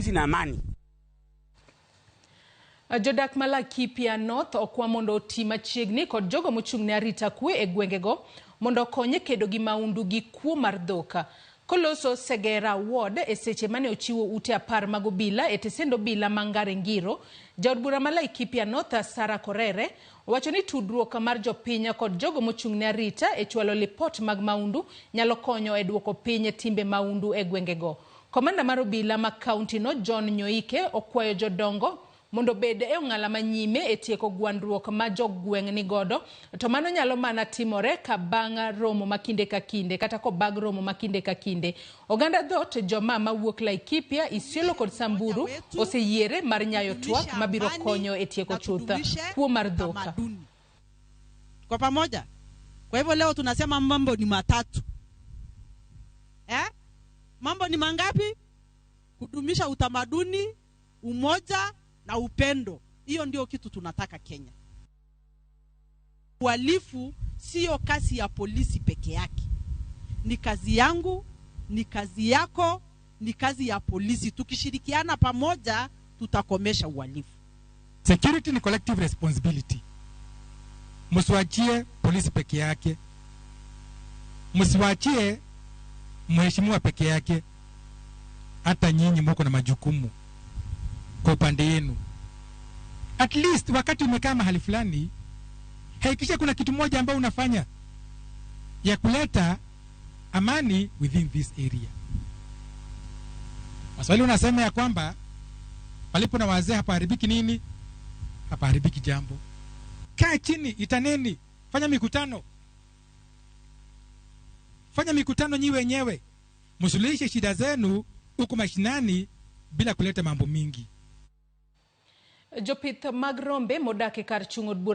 Tuishi na amani. Jodak ma Laikipia North okwa mondo oti machiegni kod jogo mochung' ne arita kwe e gwengego mondo okonye kedo gi maundu gi kuo mar dhok. Koloso Segera Ward e seche mane ochiwo ute 10 mag obila e tesend obila ma Ngare Ngiro, jaod bura ma Laikipia North Sarah Korere owacho ni tudruok mar jopiny kod jogo mochung' ne arita e chwalo lipot mag maundu nyalo konyo e duoko piny timbe maundu e gwengego. Komanda mar obila ma kaunti no John Nyoike okwayo jodongo mondo obed e ong'ala manyime e tieko gwandruok ma jogweng' nigodo, to mano nyalo mana timore ka bang' romo ma kinde ka kinde kata kobag romo ma kinde ka kinde. Oganda dhoot joma mawuok Laikipia, Isiolo kod Samburu oseyiere mar nyayo twak mabiro konyo e tieko chuth kuo mar dhok. Kwa pamoja. Kwa hivyo leo tunasema mambo ni matatu. Eh? Mambo ni mangapi? Kudumisha utamaduni, umoja na upendo. Hiyo ndio kitu tunataka Kenya. Uhalifu sio kazi ya polisi peke yake. Ni kazi yangu, ni kazi yako, ni kazi ya polisi. Tukishirikiana pamoja tutakomesha uhalifu. Security ni collective responsibility. Msiwachie polisi peke yake. Msiwachie mheshimiwa peke yake. Hata nyinyi mko na majukumu kwa upande yenu. At least wakati umekaa mahali fulani, hakikisha kuna kitu moja ambayo unafanya ya kuleta amani within this area. Waswahili wanasema ya kwamba palipo na wazee hapaharibiki nini? Hapaharibiki jambo. Kaa chini, itaneni, fanya mikutano. Fanya mikutano nyi wenyewe. Msuluhishe shida zenu huko mashinani bila kuleta mambo mingi. Jopith mag rombe modak e kar chung' od bura.